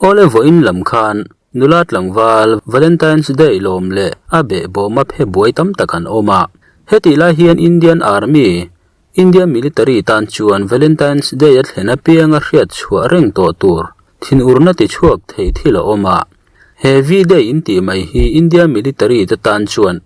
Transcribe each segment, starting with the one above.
Awle vawiin lam khan nula tlangval Valentine's Day lawm leh a behbawma phe buai tam tak an awm a. Hetih lai hian Indian Army, India Military tan chuan Valentine's Day a thlen apianga hriat chhuah reng tawh tur thinurna tichhuak thei thil a awm a. He V-Day intih mai hi India Military te tan chuan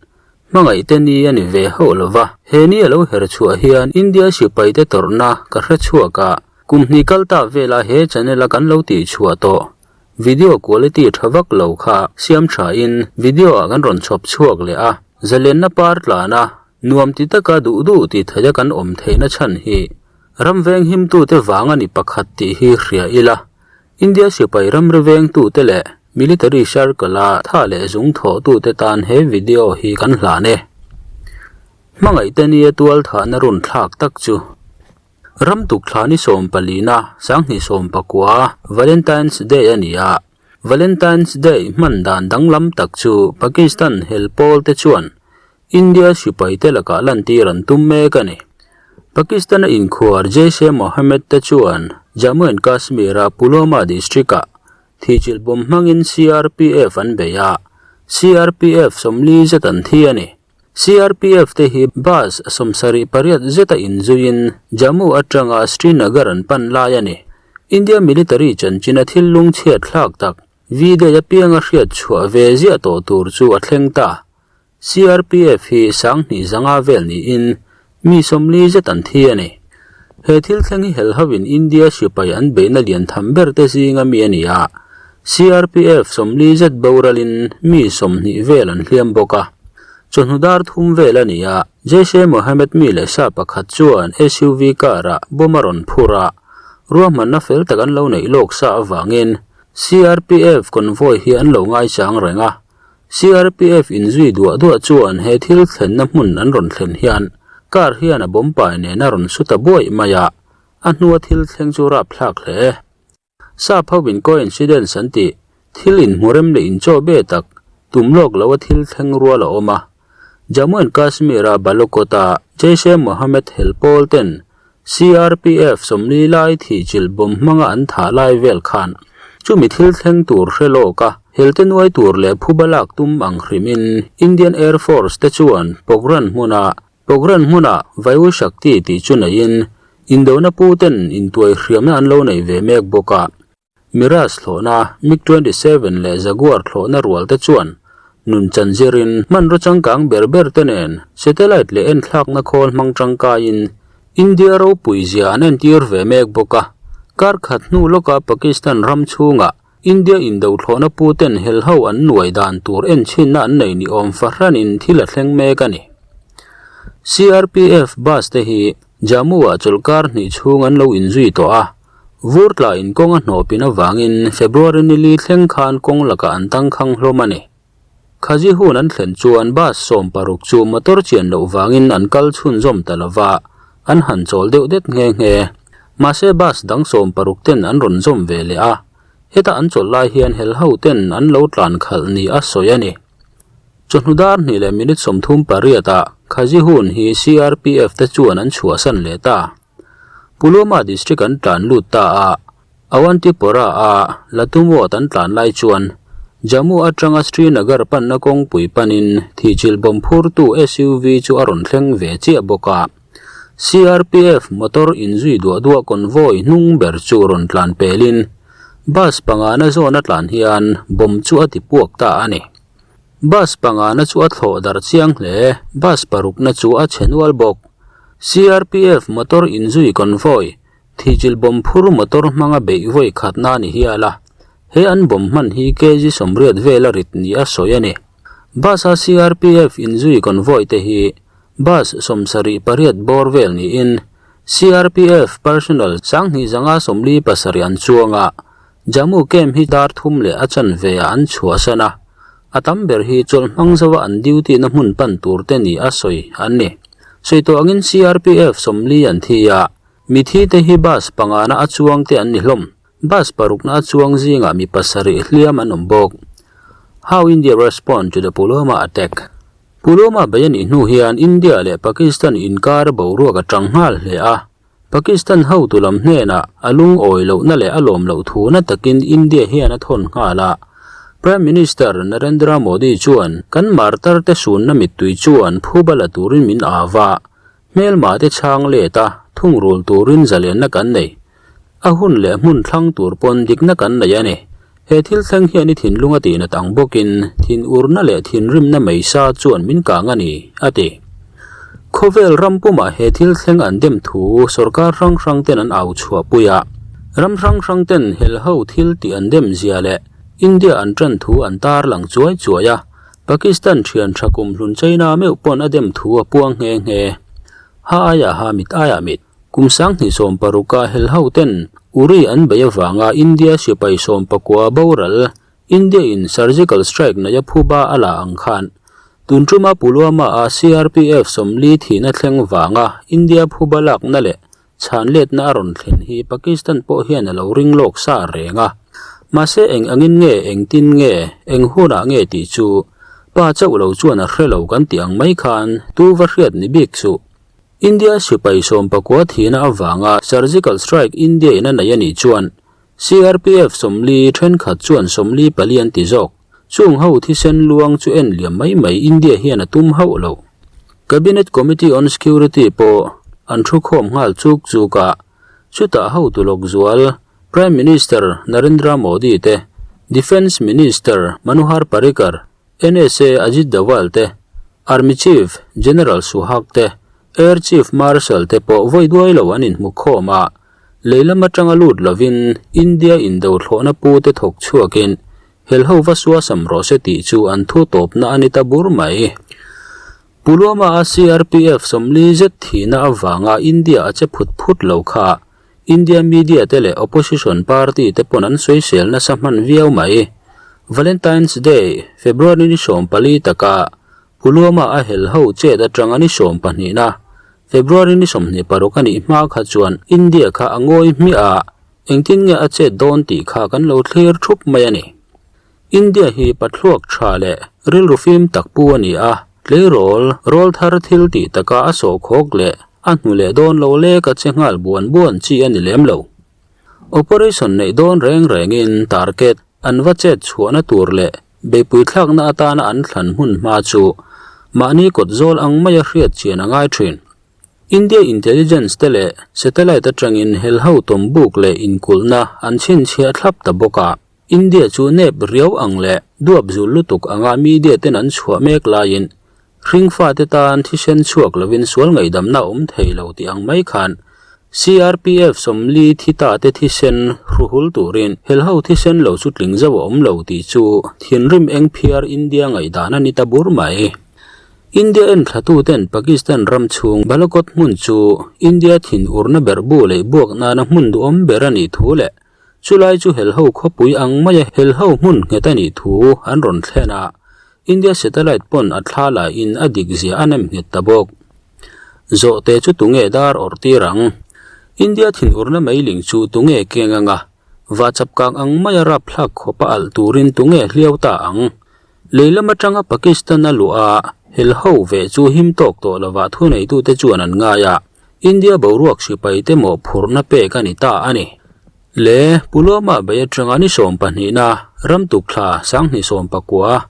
Hmangaihte ni a ni ve hauh lo va, he ni a lo her chhuah hian India sipaite tawrhna ka hre chhuak a, kum hnih kal ta vela he channel a kan lo tih chhuah tawh video quality tha vak lo kha siam tha in video ah kan rawn chhawp chhuak leh a, zalenna par tlan a, nuam ti taka duh duh ti theia kan awm theihna chhan hi ram veng himtute vang a ni pakhat tih hi hria ila. India sipai ramri vengtute leh military circle-a tha leh zung thawhtute tan he video hi kan hlan e. Hmangaihte nia tual thahna run thlak tak chu ram tukthla ni sawmpalina sanghnih sawmpakua Valentine's Day a ni a. Valentine's Day hman dan danglam tak chu Pakistan hel pawlte chuan India sipaite lakah lantir an tum mek a ni. Pakistan-a inkhuar Jaish-e-Mohammed te chuan Jammu and Kashmir-a Pulwama district-ah thihchilh bawm hmangin CRPF an bei a, CRPF sawmli zet an thi a ni. CRPF te hi bus 78 zeta inzuiin Jammu atanga Srinagar an pan lai a ni. India military chanchina thil lungchhiat thlak tak V-Day apianga hriat chhuah ve ziah tawh tur chu a thleng ta. CRPF hi sanghnih zanga vel niin mi 40 zet an thi a ni. He thil thleng hi helhovin India sipai an beihna lian tham ber te zinga mi a ni a, CRPF 40 zet boralin mi 20 vel an hliam bawk a. Chawhnu dar thum vel a ni a, Jaish-e-Mohammed mi leh sa pakhat chuan SUV car-ah bomb a rawn phur a, ruahmanna fel tak an lo neih lawk sa avangin CRPF convoy hi an lo ngaichang reng a. CRPF inzui duah duah chuan he thil thlenna hmun an rawn thlen hian car hian a bomb pai nen a rawn su ta buaih mai a, a hnua thil thleng chu rapthlak hle. Sap ho in coincidence an tih, thil inhmurem leh inchaw be tak, tum lawk lo a thil thleng rual a awm a. Jammu and Kashmir a Balakot a Jaish-e-Mohammed hel pawl ten CRPF 40 lai thihchilh bomb hmanga an thah lai vel khan chumi thil thleng tur hre lawk a, helte nuai tur leh phuba lak tum ang hrimin Indian Air Force te chuan Pokhran hmuna Pokhran hmuna Vayu Shakti tih chu neiin indona pu ten intuai hriamna an lo nei ve mek bawk a. Mirage thlawhna, MiG 27 leh Jaguar thlawhna rual te chuan nun chan zirin hmanraw changkang ber ber te nen satellite leh enthlakna khawl hmang tangkaiin India ropui zia an entir ve mek bawk a. Kar khat hnu lawka Pakistan ram chhungah India indo thlawhna pu ten helho an nuai dan tur enchhinna an nei ni awm fahranin thil a thleng mek a ni. CRPF bus te hi Jammu-ah chawlhkar hnih chhung an lo inzui tawh a. Vur tla in kawng a hnawh pin avangin February ni li thleng khan kawng lakah an tangkhang hlawm a ni. Khazi hun an thlen chuan bus 16 chu motor chian loh vangin an kal chhunzawm ta lo va, an han chawl deuh det nghe nghe. Mahse bus dang 16 ten an rawn zawm ve leh a, heta an chawlh lai hian hel ho ten an lo tlan khalh ni a sawi a ni. Chawhnu dar hnih leh minute 38 ah Khazi hun hi CRPF te chuan an chhuahsan leh ta. Pulwama district an tlan lut ta a, Awantipora a Latumawt an tlan lai chuan Jammu atanga Srinagar panna kawngpui panin thihchilh bomb phurtu SUV chu a rawn thleng ve chiah bawk a. CRPF motor inzui duah duah convoy hnung ber chu rawn tlan pelin bus pangana zawn a tlan hian bomb chu a ti puak ta a ni. Bus pangana chu a thlawh darh chiang hle, bus parukna chu a chhe nual bawk. CRPF motor inzui convoy, thihchilh bomb phur motor hmanga beih vawi khatna a ni hial a, he an bomb hman hi kg 80 vela rit ni a sawi a ni. Bus a CRPF inzui convoy te hi bus 78 bawr vel niin CRPF personnel 2537 an chuang a, Jammu camp hi dar thum leh a chanve ah an chhuahsan a, a tam ber hi chawlh hmang zauha an duty na hmun pan tur te ni a sawi an ni. Sawi tawh angin CRPF 40 an thi a, mithi te hi bus pangana a chuang te an ni hlawm. Bus parukna a chuang zingah mi pasarih hliam an awm bawk. How India respond to the Pulwama attack? Pulwama bei a nih hnu hian India leh Pakistan inkar boruak a tang nghal hle a. Pakistan hotu lam hnenah a lungawi lohna leh a lawm loh thu na takin India hian a thawn nghal a. Prime Minister Narendra Modi chuan kan martar te sunna mittui chuan phuba la turin min au va, hmelma te chhang let a, thungrul turin zalenna kan nei. A hun leh hmun thlang tur pawn dikna kan nei a ni. He thil thleng hian i thinlung a tihnat ang bawkin thinurna leh thinrimna mai sa chuan min kang a ni, a ti. Khawvel ram pumah he thil thleng an dem thu sorkar hrang hrang ten an au chhuahpui a. Ram hrang hrang ten helho thil tih an dem zia leh India an tan thu an tarlang chuai chuai a, Pakistan thian tha kumhlun China meuh pawn a dem thu a puang nghe nghe. Ha aiah ha mit aiah mit. Kum 2016 a hel ho ten Uri an bei avanga India sipai sawmpakua boral India in surgical strike neia phuba a la ang khan tun tuma Pulwama a CRPF 40 thihna thleng vanga India phuba lakna leh chhan letna a rawn thlen hi Pakistan pawh hian a lo ring lawk sa reng a. Mahse eng angin nge engtin nge eng hunah nge tih chu pa chauh lo chuan a hre lo kan tih ang mai khan tu va hriat ni bik suh. India sipai 19 thihna avanga surgical strike India in a nei a nih chuan CRPF 40 thenkhat chuan 44 an ti zawk. Chung ho thisen luang chu en liam mai mai India hian a tum hauh lo. Cabinet Committee on Security pawh an thu khawm nghal chuk chuk a, chutah hotu lawk zual Prime Minister Narendra Modi te, Defence Minister Manohar Parrikar, NSA Ajit Doval te, Army Chief General Suhag te, Air Chief Marshal te pawh vawi duai lo an inhmu khawm a, lei lam atanga lut lovin India indo thlawhna pu te thawk chhuakin helho va suasam rawh se tih chu an thu tawpna a ni ta bur mai. Pulwama a CRPF 40 zet thihna avanga India a che phut phut lo kha India media te leh opposition party te pawn an sawisel nasa hman viau mai. Valentine's Day, February ni 14 taka Pulwama a hel ho chet atanga ni 12 na February ni 26 a nih hma kha chuan India kha a ngawi hmiah a, engtin nge a chet dawn tih kha kan lo thlir thup mai a ni. India hi pathluak tha leh rilru fim tak pu a ni a, tleirawl rawl thar thil tih taka a sawhkhawk leh a hnu leh dawn lo lek a che nghal buan buan chi a ni lem lo. Operation neih dawn reng rengin target an va chet chhuahna tur leh beipui thlakna atana an thlan hmun hma chu mahni kawt zawl ang maia hriat chian a ngai thin. India intelligence te leh satellite atangin helho tawmbuk leh inkulhna an chhinchhiah thlap ta bawk a. India chu nep riau ang leh duap zul lutuk anga media ten an chhuah mek laiin hringfate tan thisen chhuak lovin sual ngaihdamna a awm thei lo tih ang mai khan CRPF 40 thi ta te thisen hruhul turin helho thisen lo chu tling zauh a awm lo tih chu thinrim eng phiar India ngaihdan a ni ta bur mai. India en thlatu ten Pakistan ram chhung Balakot hmun chu India thin urna berhbu leh buak nana hmun duhawm ber a nih thu leh Chulai chu helho khawpui ang maia helho hmun nghet a nih thu an rawn thlen a, India satellite pawn a thla laiin a dik zia a nem nghet ta bawk. Zawhte chu tunge dar awrh tir ang? India thinurna meiling chu tunge keng anga vachapkang ang maia rapthlak khawpa alh turin tunge hliau ta ang? Lei lam atanga Pakistan a luh a, helho ve chu him tawk tawh lovah thuneitute chuan an ngai a. India boruak sipaite mawhphurhna pek a ni ta a ni. Le Pulwama bei atanga ni 12 na ram tukthla 2019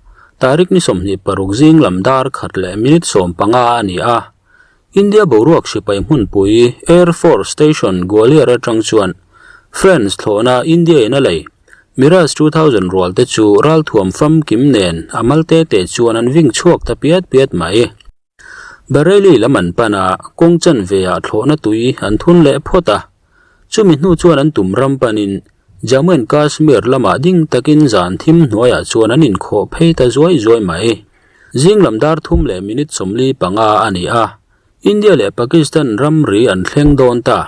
tarik ni 26 zing lam dar khat leh minute 15 a ni a. India boruak sipai hmunpui Air Force Station Gwalior atang chuan France thlawhna India in a lei Mirage 2000 rual te chu ralthuam famkim nen a mal te te chuan an ving chhuak ta piat piat mai. Bareilly lam an pan a, kawng chanve ah thlawhna tui an thun leh phawt a. Chumi hnu chuan an tum ram panin Jammu and Kashmir lamah ding takin zan thim hnuaiah chuan an inkhawh phei ta zuai zuai mai. Zing lam dar thum leh minute 45 a ni a, India leh Pakistan ramri an thleng dawn ta.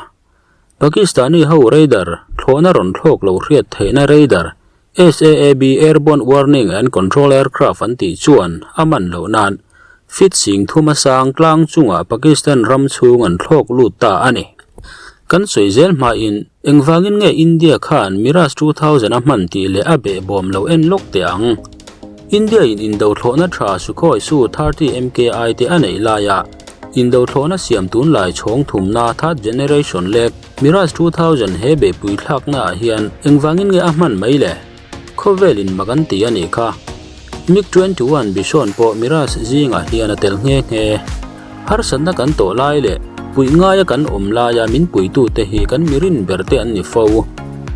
Pakistani ho radar, thlawhna rawn thlawk lo hriat theihna radar, SAAB Airborne Warning and Control Aircraft an tih chuan a man loh nan feet sing thuma sang tlang chungah Pakistan ram chhung an thlawk lut ta a ni. Kan sawi zel hmain engvangin nge India khan Mirage 2000 a hman tih leh a behbawm lo en lawk teh ang. India in indo thlawhna tha Sukhoi Su 30 MKI te a neih laiah. Indo thlawhna siam tunlai chhawng thumna third generation lek Mirage 2000 he beihpui thlakna ah hian engvangin nge a hman mai le? Khawvel in mak an ti a nih kha. MiG 21 Bison pawh Mirage zingah hian a tel nghe nghe. Harsatna kan tawh lai leh puih ngaia kan awm laia min puitute hi kan mirin ber te an ni fo.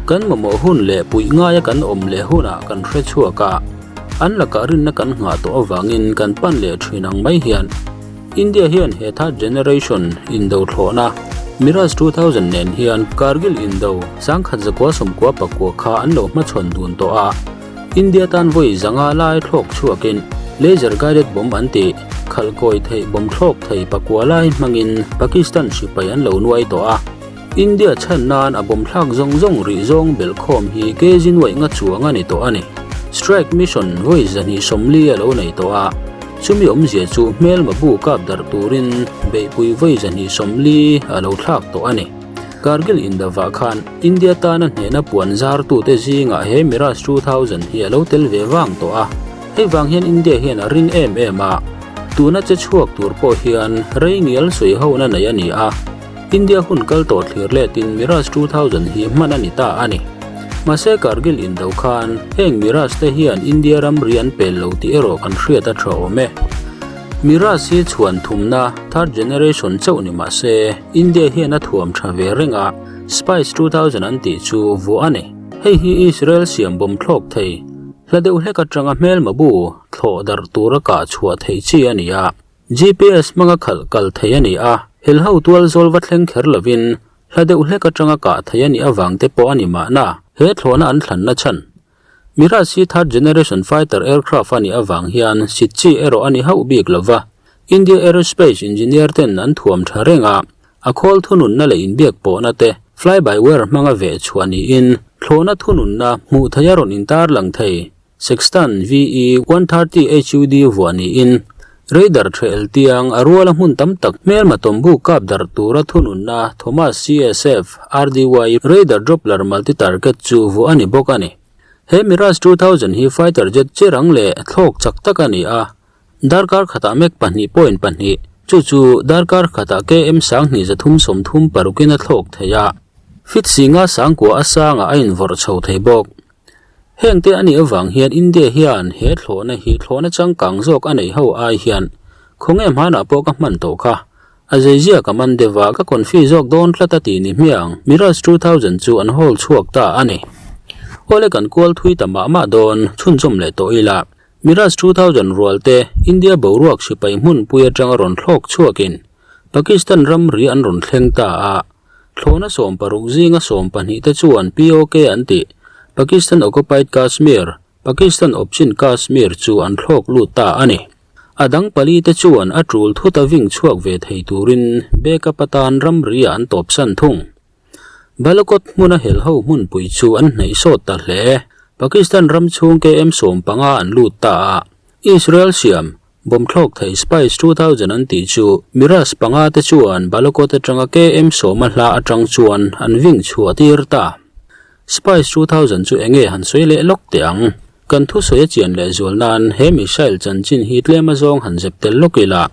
Kan mamawh hun leh puih ngaia kan awm leh hunah kan hre chhuak a, an lakah rinna kan nghah tawh avangin kan pan leh thin ang mai hian India hian he third generation indo thlawhna Mirage 2000 nen hian Kargil indo 1999 kha an lo hmachhawn dun tawh a. India tan vawi zanga lai thlawk chhuakin laser guided bomb an tih khalh kawi theih bomb thlawk thei pakua lai hmangin Pakistan sipai an lo nuai tawh a. India chhan nan a bomb thlak zawng zawng rih zawng belh khawm hi kg nuaih nga chuang a ni tawh a ni. Strike mission vawi 240 a lo nei tawh a, chumi awmzia chu hmelma bu kap darh turin beihpui vawi 240 a lo thlak tawh a ni. Kargil indavah khan India tana hnehna puan zartute zingah he Mirage 2000 hi a lo tel ve vang tawh a, hei vang hian India hian a ring em em a, tuna che chhuak tur pawh hian rei ngial sawi hona nei a ni a, India hun kal tawh thlir letin Mirage 2000 hi hman a ni ta a ni. Mahse Kargil indo khan heng Mirage te hian India ramri an pel lo tih erawh kan hriat a tha awm e. Mirage hi chhuan thumna third generation chauh ni mahse India hian a thuam tha ve reng a, Spice 2000 an tih chu vuah a ni. Hei hi Israel siam bawm thlawk thei, hla deuh hlek atanga hmelma bu thlawh darh tura kah chhuah theih chi a ni a. GPS hmanga khalh kal thei a ni a, helho tual zawl va thleng kher lovin hla deuh hlek atanga kah theih a nih avang te pawh a ni mahna he thlawhna an thlanna chhan. Mirage hi third generation fighter aircraft a nih avang hian sit chi erawh a ni hauh bik lova, India Aerospace engineer ten an thuam tha reng a, a khawl thununna leh inbiak pawhna te fly by wire hmanga veh chhuah niin thlawhna thununna hmuh theih a rawn intarlang thei. Sextant VE 130 HUD vuah niin radar thehel tiang a ruala hmun tam tak hmelma tawmbu kap darh tura thununna Thomas CSF RDY radar Doppler multi-target chu vuah a ni bawk a ni. He Mirage 2000 hi fighter jet chi rang leh thlawk chak tak a ni a, darkar khatah mek 2.2, chu chu darkar khatah KM 2336 in a thlawk thei a, feet singa sangkua a sangah a invawrh chho thei bawk. Hengte a nih avang hian India hian he thlawhna hi thlawhna changkang zawk a neih ho ai hian khawnge hmanah pawh ka hman tawh kha. A zeizia ka man deuh a, ka confi zawk dawn tlat a tih ni hmiang Mirage 2000 chu an hawl chhuak ta a ni. Awle kan kual thui ta mah mah dawn chhunzawm leh tawh ila. Mirage 2000 rual te India boruak sipai hmunpui atanga rawn thlawk chhuakin Pakistan ramri an rawn thleng ta a. Thlawhna 60 zinga 12 te chuan POK an tih, Pakistan Occupied Kashmir, Pakistan Opchin Kashmir chu an thlawk lut ta a ni. A dang pali te chuan a tul thuta ving chhuak ve thei turin backup atan ramri ah an tawpsan thung. Balakot hmuna helho hmunpui chu an hnaih sawt ta hle. Pakistan ram chhung KM 15 an lut ta a, Israel siam Bomb thlawk thei Spice 2000 an tih chu Mirage panga te chuan Balakot atanga KM sawma hla atang chuan an ving chhuah tir ta. Spice 2000 chu enge han sawi leh lawk teh ang. Kan thusawi a chian leh zual nan he missile chanchin hi tlem azawng han zep tel lawk ila.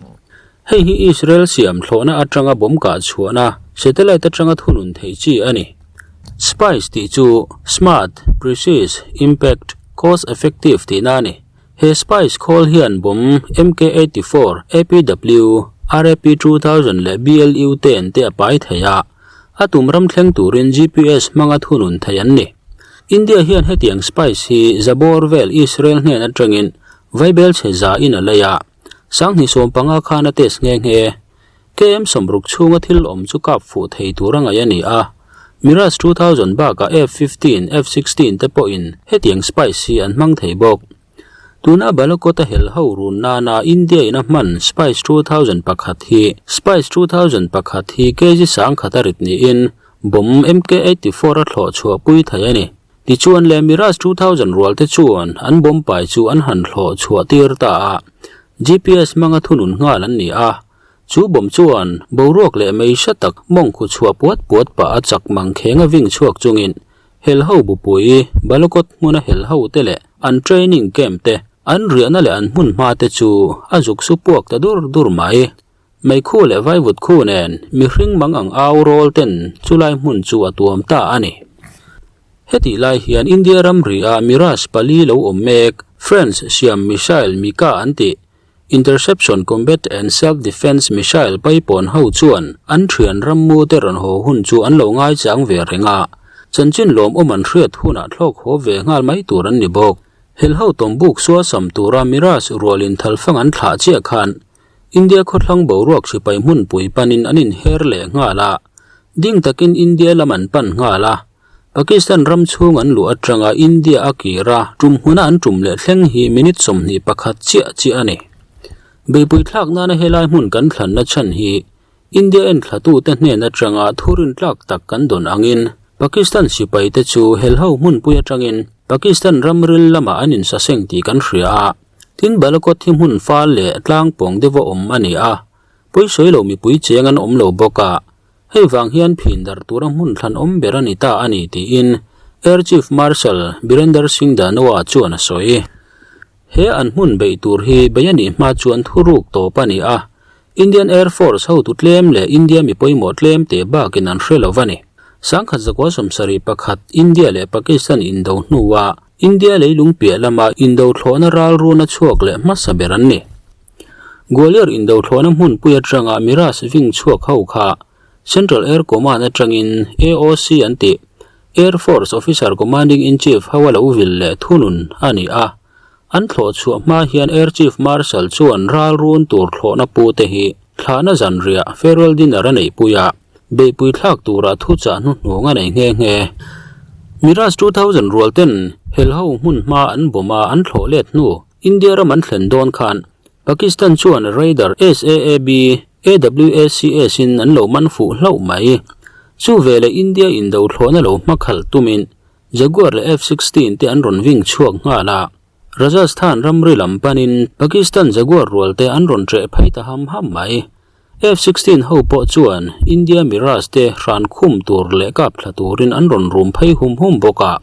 Hei hi Israel siam thlawhna atanga bomb kah chhuahna satellite atanga thunun theih chi a ni. Spice tih chu Smart, Precise, Impact, Cost Effective tihna a ni. He spice khawl hian bomb MK 84, APW, RAP 2000 leh BLU te an te a pai thei a, a tum ram thleng turin GPS hmanga thunun thei an ni. India hian hetiang spice hi zabawr vel Israel hnen atangin vaibel chhe za in a lei a, 2015 khan a test nghe nghe. KM 60 chhunga thil awm chu kap fuh thei tur a ngaih a ni a, Mirage 2000 bakah F-15, F-16 te pawhin hetiang spice hi an hmang thei bawk. Tuna Balakot-a hel ho run nana India in a hman Spice 2001 hi Spice 2001 hi kg 10,000 a rit niin bomb MK 84 a thlawh chhuah pui thei a ni. Tichuan le Mirage 2000 rual te chuan an bomb pai chu an han thlawh chhuah tir ta a, GPS hmanga thunun nghal an ni a. Chu bomb chuan boruak leh mei hre tak mawng khu chhuah puat puat pah a chak mang kheng a ving chhuak chungin helho bupui Balakot hmuna helho te leh an training camp te, an riahna leh an hmunhma te chu a zuk su puak ta dur dur mai. Meikhu leh vaivut khu nen mihring mang ang au rawl ten chulai hmun chu a tuam ta a ni. Hetih lai hian India ramri ah Mirage pali lo awm mek, France siam missile Mika an tih, Interception Combat and Self Defence Missile paipawn ho chuan an thian rammu te rawn haw hun chu an lo ngaichang ve reng a, chanchin lawmawm an hriat hunah thlawk haw ve nghal mai tur an ni bawk. Helho tawmbuk sualsam tura Mirage rualin thalfang an thlah chiah khan India khawthlang boruak sipai hmunpui panin an inher leh nghal a, ding takin India lam an pan nghal a. Pakistan ram chhung an luh atanga India a kir a, tum hmuna an tum leh thleng hi minute 21 chiah chiah a ni. Beipui thlak nana helai hmun kan thlanna chhan hi India enthlatute hnen atanga thurin tlak tak kan dawn angin Pakistan sipaite chu helho hmunpui atangin Pakistan ramril lamah an insaseng tih kan hria a. Tin Balakot hi hmun fal leh tlang pawng deuha awm a ni a, pawisawi lo mipui cheng an awm lo bawk a. Hei vang hian phin darh tura hmun thlan awm ber a ni ta a ni tiin Air Chief Marshal Birender Singh Dhanoa chuan a sawi. He an hmun beih tur hi bei a nih hma chuan thuruk tawp a ni a, Indian Air Force hotu tlem leh India mi pawimawh tlem te bakin an hre lo a ni. 1971 India leh Pakistan indo hnua India leilung piah lama indo thlawhna ralruna chhuak leh hmasa ber an ni. Gwalior indo thlawhna hmunpui atanga Mirage wing chhuak ho kha Central Air Command atangin AOC an tih, Air Force Officer Commanding in Chief ho a lo vil leh thunun a ni a. An thlawh chhuah hma hian Air Chief Marshal chuan ral run tur thlawhna pu te hi thlahna zanriah farewell dinner a neihpui a, beihpui thlak tura thuchah hnuhnung a nei nghe nghe. Mirage 2000 rual ten helho hmun hma an bomb a an thlawh let hnu India ram an thlen dawn khan Pakistan chuan radar SAAB, AWACS in an lo man fuh hlauh mai. Chu veleh India indo thlawhna lo hmakhalh tumin Jaguar leh F-16 te an rawn ving chhuak nghal a. Rajasthan ramri lam panin Pakistan Jaguar rual te an rawn ṭeh phei ta ham ham mai. F-16 ho pawh chuan India Mirage te hran khum tur leh kap thla turin an rawn rum phei hum hum bawk a.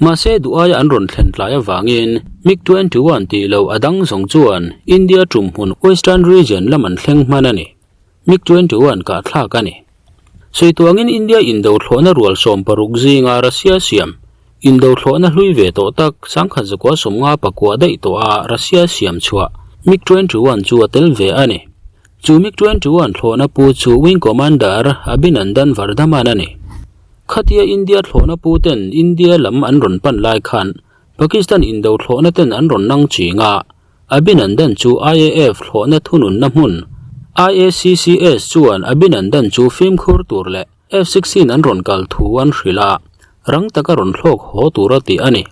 Mahse duh aia an rawn thlen tlai avangin MiG 21 tih loh a dang zawng chuan India tum hmun Western Region lam an thleng hman a ni. MiG 21 kah thlak a ni. Sawi tuangin India indo thlawhna rual 60 zinga Russia siam indo thlawhna hlui ve tawh tak 1959 daih tawha Russia siam chhuah MiG 21 chu a tel ve a ni. Chu MiG 21 thlawhna pu chu Wing Commander Abhinandan Vardhaman a ni. Khatia India thlawhna pu ten India lam an rawn pan lai khan Pakistan indo thlawhna ten an rawn nang ching a, Abhinandan chu IAF thlawhna thununna hmun IACCS chuan Abhinandan chu fimkhur tur leh F-16 an rawn kal thu an hrilh a, rang taka rawn thlawk haw tura tih a ni.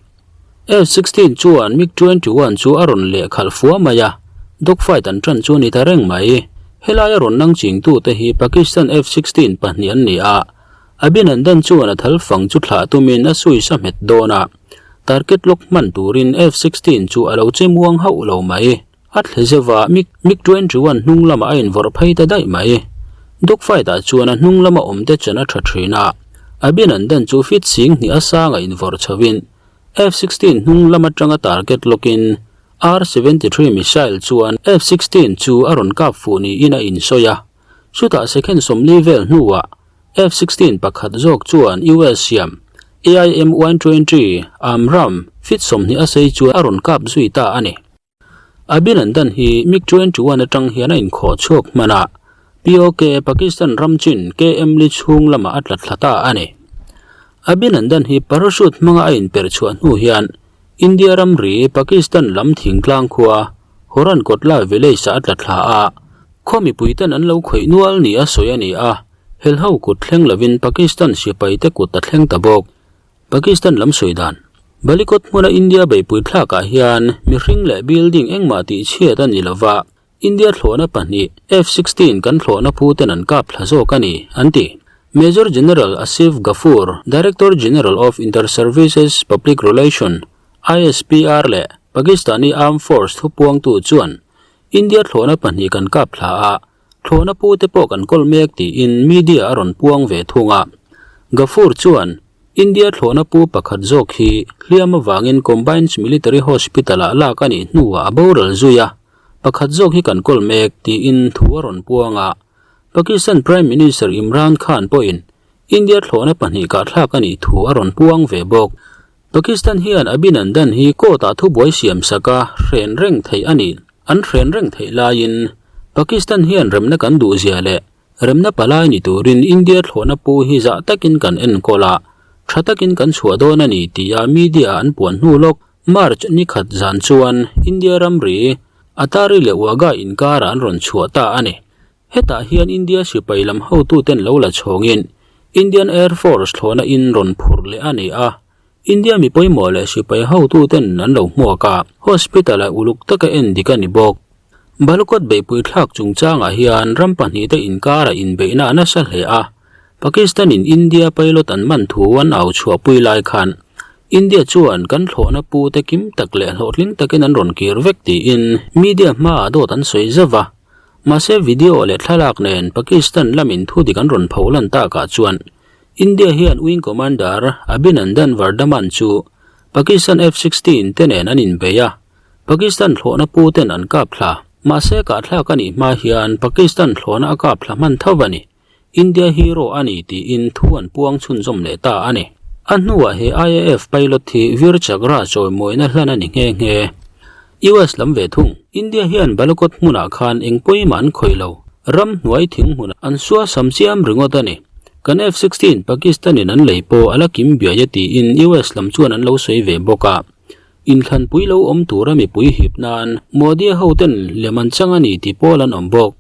F-16 chuan MiG 21 chu a rawn lehkhalh fua mai a, dogfight an ṭan chu a ni ta reng mai. Helaia rawn nang chingtute hi Pakistan F-16 pahnih an ni a, Abhinandan chuan a thal fang chu thlah tumin a switch a hmet dawn a, target lock hman turin F-16 chu a lo che muang hauh lo mai. A thle zeuh a, MiG MiG 21 hnung lamah a invawrh phei ta daih mai. Dogfight ah chuan a hnung lama awmte chan a tha thin a, Abhinandan chu fit sing hnih a sanga invawrh chhoin F-16 hnung lam atanga target lock in R-73 missile chuan F-16 chu a rawn kap fuh niin a insawi a. Chutah second 40 vel hnuah F-16 pakhat zawk chuan US siam AIM-120 Amram fit 20 a sei chuan a rawn kap zui ta a ni. Abhinandan hi MiG 21 atang hian a inkhawh chhuak hman a, POK Pakistan ram chin KM li chhung lamah a tla thla ta a ni. Abhinandan hi parachute hmanga a inperh chhuah hnu hian India ramri Pakistan lam thingtlang khua Horan Kotla village ah a tla thla a, khaw mipuiten an lo khawih nual ni a sawi a ni a, helho kut thleng lovin Pakistan sipaite kut a thleng ta bawk. Pakistan lam sawi dan. Balikot hmuna India beihpui thlakah hian mihring leh building engmah tih chhiat a ni lova, India thlawhna pahnih F-16 kan thlawhna phu ten an kap thla zawk a ni, an ti. Major General Asif Ghafoor, Director General of Inter-Services Public Relation, ISPR, leh Pakistani Armed Force thupuangtu chuan India thlawhna pahnih kan kap thla a, Thlawhna pu te pawh kan kawl mek tiin media a rawn puang ve thung a. Ghafoor chuan India thlawhna pu pakhat zawk hi hliam avangin Combined Military Hospital-ah lak a nih hnuah a boral zui a. Pakhat zawk hi kan kawl mek, tiin thu a rawn puang a. Pakistan Prime Minister Imran Khan pawhin India thlawhna pahnih kahthlak a nih thu a rawn puang ve bawk. Pakistan hian Abhinandan hi court-ah thubuai siam sak a hren reng theih a nih an hren reng theih laiin Pakistan hian remna kan duhzia leh remna palai ni turin India thlawhna pu hi zah takin kan enkawl a, tha takin kan chhuah dawn a ni tia media an puan hnu lawk March ni khat zan chuan India ramri Atari leh Wagah inkarah an rawn chhuah ta a ni. Hetah hian India sipai lam hotuten lo la chhawngin Indian Air Force thlawhna in rawn phurh leh a ni a. India mi pawimawh leh sipai hotuten an lo hmuak a, hospital-ah uluk taka en dik a ni bawk. Balukot beihpui thlak chungchangah hian ram pahnihte inkarah inbeihna a nasa hle a. Pakistan-in India pilot an man thu an au chhuahpui lai khan India chuan kan thlawhna pute kim tak leh hlawhtling takin an rawn kir vek tiin media hmaah dawt an sawi zauh a. Mahse video leh thlalak nen Pakistan lamin thu dik an rawn pho lan takah chuan India hian Wing Commander Abhinandan Vardaman chu Pakistan F-16 te nen an inbei a, Pakistan thlawhna pu ten an kap thla. Mahse kahthlak a nih hma hian Pakistan thlawhna a kap thla hman tho a ni. India hero a ni tiin thu an puang chhunzawm leh ta a ni. A hnuah he IAF pilot hi Vir Chakra chawimawina hlan a ni nghe nghe. US lam ve thung. India hian Balakot hmunah khan eng pawimah an khawih lo. Ram hnuai thing hmunah an sua sam chiam ringawt a ni. Kan F-16 Pakistan in an lei pawh a la kim biai a tiin US lam chuan an lo sawi ve bawk a. Inthlanpui lo awm tura mipui hip nan Modi-a hoten lem an chang a ni tih pawl an awm bawk.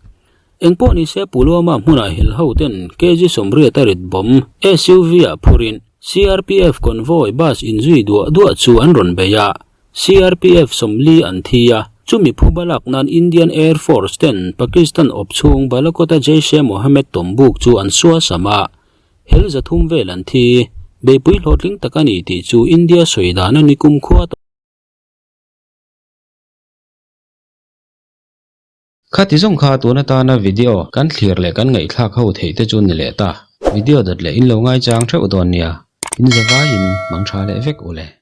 Engpawh nise Pulwama hmunah hel ho ten KG 80 a rit bawm SUV ah phurin CRPF convoy bus inzui duah duah chu an rawn bei a, CRPF 40 an thi a, chumi phuba lak nan Indian Air Force ten Pakistan awp chhung Balakot-a Jaish-e-Mohammed tawmbuk chu an sua sam a, hel 300 vel an thi, beipui hlawhtling tak a ni tih chu India sawi dan a ni kumkhua tawh. Khati zawng kha tun atana video kan thlir leh kan ngaihthlak ho theih te chu ni leh ta. Video dawt leh in lo ngaichang theuh dawn nia. In zavaiin mang tha leh vek u le.